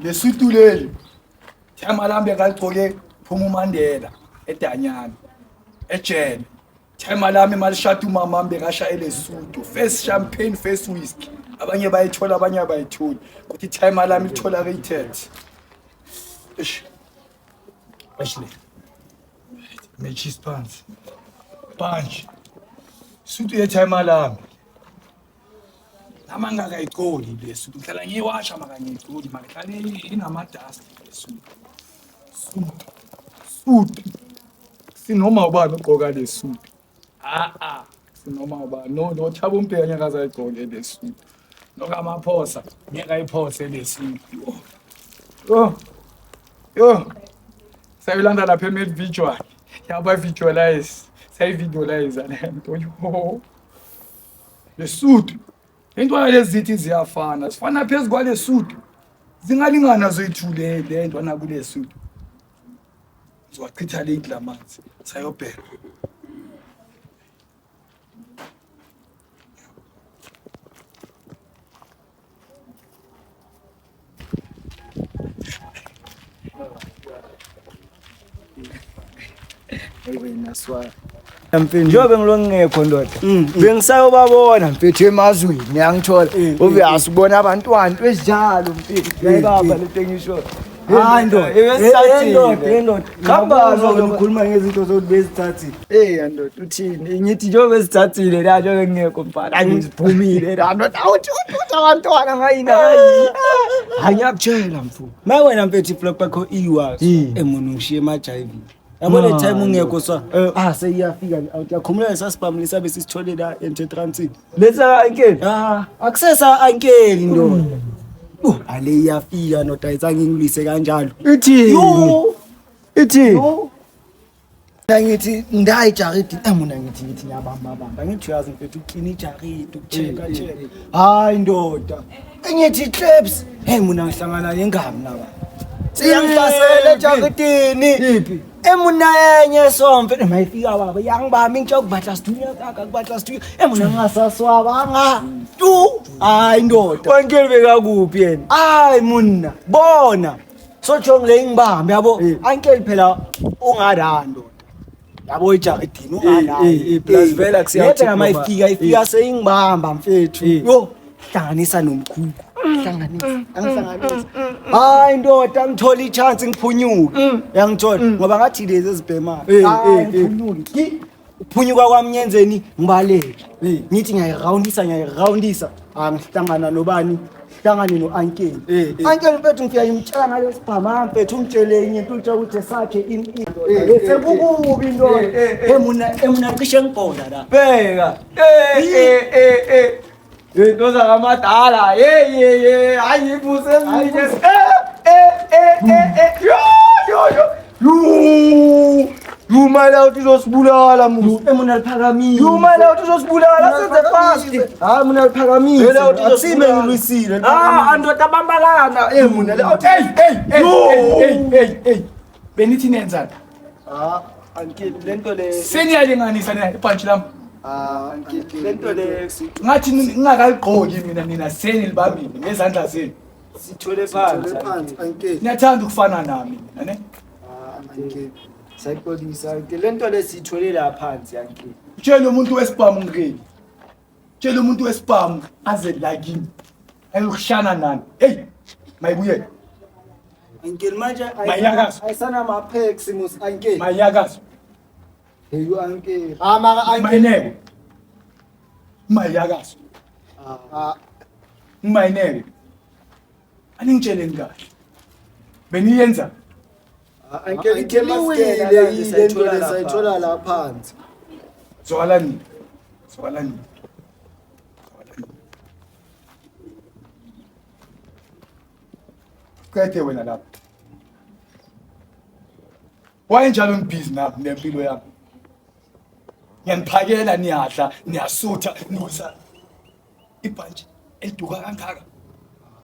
Lesutu leli thema lami bekaligcoke phuma uMandela edanyana ejele. Thema lami malishada umama wami bekashaya lesutu. First champagne, first whiskey. Abanye bayithola abanye abayitholi. Kuthi timer lami lithola rated. Eish. Eish le. Matches pants. Punch. Sutu ye-timer lami. Nama ngingakayigcoli le sutu. Ngihlala ngiyiwasha maka ngiyigcoli maka ihlale inamadust le sutu. Sutu. Sutu. Sinoma ubani ogqoka le sutu. Ah ah. Sinoma ubani. No no Thabo Mbheki ngeke aze ayigqoke le sutu. NoKamaphosa ngeke ayiphose le sutu. Yo. Yo. Sayilanda lapha eMed Visual. Yaba visualize. Sayivideolize le nto. Yo. Lesuthu. Intwana lezi zithi ziyafana. Sifana phezu kwale suthu. Zingalingana zoyithule le ntwana kule suthu. Ngizowachitha late lamanzi. Sayobheka. Wena swa. Mfethu njengoba ngilongekho ndoda. Bengisayobabona mfethu emazweni ngiyangithola. Obvious ubona abantwana into ezinjalo mfethu. Yayibamba lento engisho. Hayi ndoda. Eh, ndoda, eh, ndoda. Hamba ndoda ukhuluma ngezinto zokuthi bezithathile. Eh ndoda uthini? Ngithi njengoba bezithathile la njengoba ngingekho mfana angiziphumile la ndoda. Awuthi uthi abantwana ngayini hayi. Hayi ngiyakutshela mfo. Maye wena mfethu iflop yakho iwazi. Emuntu ngishiye emajayivini. Yabo le time ungekho swa. Ah seyiyafika le out. Yakhumula lesasibhamu lesabe sisithole la emthetransin. Letha ankeli. Ah akusesa ankeli ndoda. Uh ale iyafika ndoda ayizange ingilwise kanjalo. Ithini? Yo. Ithini? Yo. Mina ngithi ndayi ijaridi eh mina ngithi ngithi ngiyabamba bamba ngithi uyazi mfethu uklina ijaridi ukucheka cheka hayi ndoda ngithi clips hey mina ngihlangana nengami laba siyangihlasela ejaridini Iphi? emuna enye so mfethu mayifika baba yangibamba ingitsho kubatla sithunya kaka kubatla sithunya emuna ngingasaswabanga tu hayi ndoda Wankeli bekakuphi yena? hayi munna bona so jong le ingibambe yabo uncle phela ungada ndoda yabo ijaridini ungada plus vele akusiya phela mayifika ifika seyingibamba mfethu yo hlanganisa nomkhukhu hlanganisa angihlanganisa hayi ndoda ngithola i-chance ngiphunyuke yangithola ngoba ngathi lezi ezibhemayo hayi ngiphunyuke Uphunyuka kwami ngenzeni ngibaleke. Ngithi ngiyayirawundisa ngiyayirawundisa. Angihlangana nobani? Hlangane no-ankeli. Ankeli mfethu ngifika ngimtshela ngale sibhama mfethu ungitshele enye into utshela ukuthi sakhe in in. Sekukubi ndoda. Emuna emuna cishe ngibhoda la. Bheka. Eh eh eh eh. Into zakamadala. Hey hey hey. Hayi ibuse ezinye. Eh eh eh eh eh. Yo yo yo. Yo. You mala uthi uzosibulala musu. Emuna liphakamise. You mala uthi uzosibulala senze fast. Hayi muna liphakamise. Phela uthi Akusime uzosibulala. ngilwisile. Ah, andoda bambalana. Eh muna le. Hey hey hey hey hey hey. Benithi nenzani? Ah, ankeli lento le Seniyalinganisa nina ibhantshi lami. ah ankeli lento le Ngathi ningakaligqoki mina nina senilibambile ngezandla zenu. sithole phansi. Phansi ankeli. Niyathanda ukufana nami nina ne? Ah ankeli. Sayixolisa ankeli lento le sithole la phansi ankeli. Tshela umuntu wesibhamu ngireli. Tshela umuntu wesibhamu aze la kimi. Ayokushana nani. Hey, mayibuyele. Ankeli manje Mayakazo. ayisana ma-packs mus ankeli. Mayakazo. Hey you ankeli. Ah mara ankeli. Mayineke. Mayakazo. Ah Mayineke. Aningitsheleni kahle. Beniyenza ankeli iwile lento le sayithola la phansi. zwala nini? Zwala nini? Zwala nini? Qede wena lapho. Wayenjalo ngibhizi nami nempilo yami. Ngiyaniphakela niyadla, niyasutha, niwisa ibhantshi eliduka kangaka.